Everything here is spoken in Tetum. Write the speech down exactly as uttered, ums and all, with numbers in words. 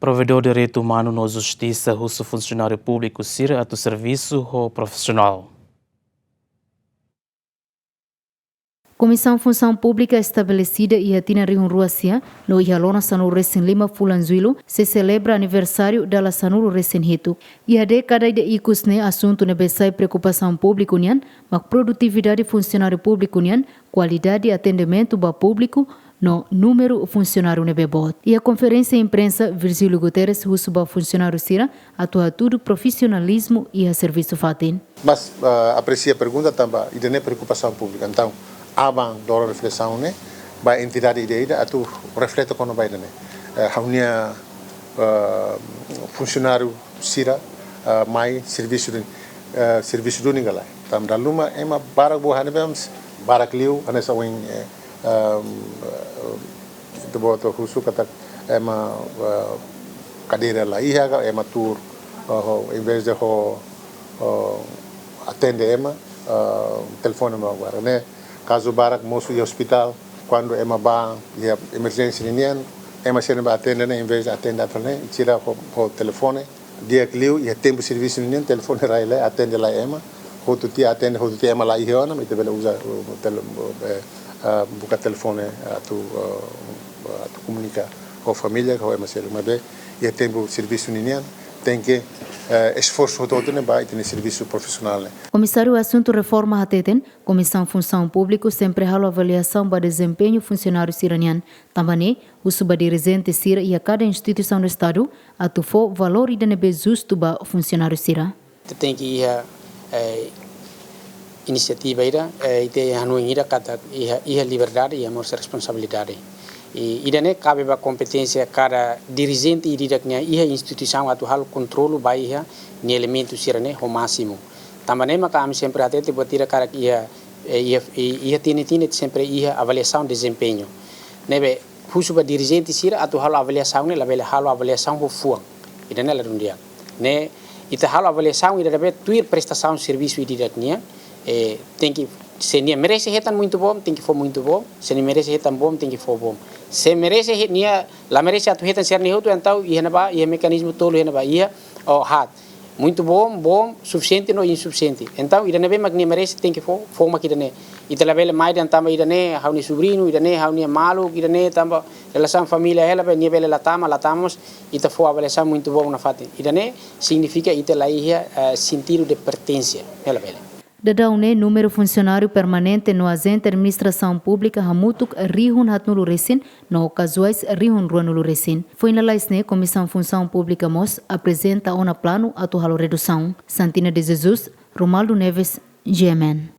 Provedór Direitu Umanu no Justisa husu funsionáriu públiku sira atu servisu ho profisionál. Komisaun Funsaun Públika estabelecida iha tinan rihun rua sia no iha loron sanulu resin lima fulan Jullu sei selebra aniversáriu dala sanulu resin hitu. Iha dékada ida ikus ne'e asuntu ne'ebé sai preokupasaun públiku nian mak produtividade funsionáriu públiku nian, kualidade atendimentu ba públiku no númeru funsionáriu ne'ebé boot. Iha konferénsia imprensa, Virgílio Guterres husu ba funsionáriu sira atu hatudu profisionalizmu iha servisu fatin. Mas, ah, apresia pergunta tanba ida-ne'e preokupasaun públika. Entaun, aban doro reflesaun ne'e ba entidade ida-ida atu reflete kona-ba ida-ne'e. Eh, ha'u-nia, ah, funsionáriu sira, ah, mai servisu duni, eh, servisu duni ka lae. Tanba dala ruma ema barak boot hanesan, barak liu hanesan ohin, eh, ehm, eh, ita-boot husu katak ema, eh, kadeira la iha ka ema tuur, eh, ho, em vez de ho, eh, atende ema, eh, telefone ema agora, ne'e. Kazu barak mosu iha ospitál, kuandu ema bá iha emerjénsia ninian, ema sira ne'ebé atende ne'e, em vez de atende atu ne'e, sira ho, ho telefone, di'ak liu iha tempu servisu ninian, telefone rai lai, atende lai ema, hotu tiha atende, hotu tiha ema la iha ona, ita bele uza, uh, tele-, eh, ah, buka telefone atu, ah, atu komunika ho família, ho ema seluk. Maibé iha tempu servisu ninian, tenke, eh, esforsu hotu-hotu ne'e ba ita-nia servisu profisionál ne'e. Komisáriu Asuntu Reforma hateten, Komisaun Funsaun Públika sempre halo avaliasaun ba dezempeñu funsionáriu sira nian. Tanba ne'e, husu ba dirijente sira iha kada instituisaun do Estadu atu fó valór ida ne'ebé justu ba funsionáriu sira. Ita tenke iha, eh, inisiativa ida, eh, ita hanoin ida katak iha, iha liberdade, iha mós responsabilidade. I ida-ne'e kabe ba kompeténsia kada dirijente ida-idak nian iha instituisaun atu halo kontrolu ba iha nia elementu sira-ne'e ho másimu. Tanba ne'e maka ami sempre hatete buat ida karik iha, eh, iha, i-, iha tinan-tinan sempre iha avaliasaun dezempeñu. Ne'ebé husu ba dirijente sira atu halo avaliasaun ne'e labele halo avaliasaun ho fuan. Ida-ne'e ladún di'ak. Ne'e ita halo avaliasaun ida ne'ebé tuir prestasaun servisu ida-idak nian, eh, tenke, se nia merese hetan muito bom, tenke fó muito bom, se nia merese hetan bom, tenke fó bom. Se merese he-, nia la merese atu hetan sira-ne'e hotu, entaun iha ne'ebá, iha mekanizmu tolu iha ne'ebá, iha, oh, haat. Muito bom, bom, sufisiente no insufisiente. Entaun, ida ne'ebé mak nia merese tenke fó, fó mak ida-ne'e. Ita labele mai dehan tanba ida-ne'e ha'u-nia subriñu, ida-ne'e ha'u-nia maluk, ida-ne'e tanba relasaun família hela, be nia bele la tama, la tama mós, ita fó avaliasaun muito bom nafatin. Ida-ne'e signifika ita la iha, eh, sentidu de pertensia. Hela bele. Daudaun ne'e númeru funsionáriu permanente no ajente administrasaun públika hamutuk rihun haatnulu resin, no kazuais rihun ruanulu resin. Foin lalais ne'e Komisaun Funsaun Públika mós aprezenta ona planu atu halo redusaun. Santina de Jesus, Romaldo Neves, G M N.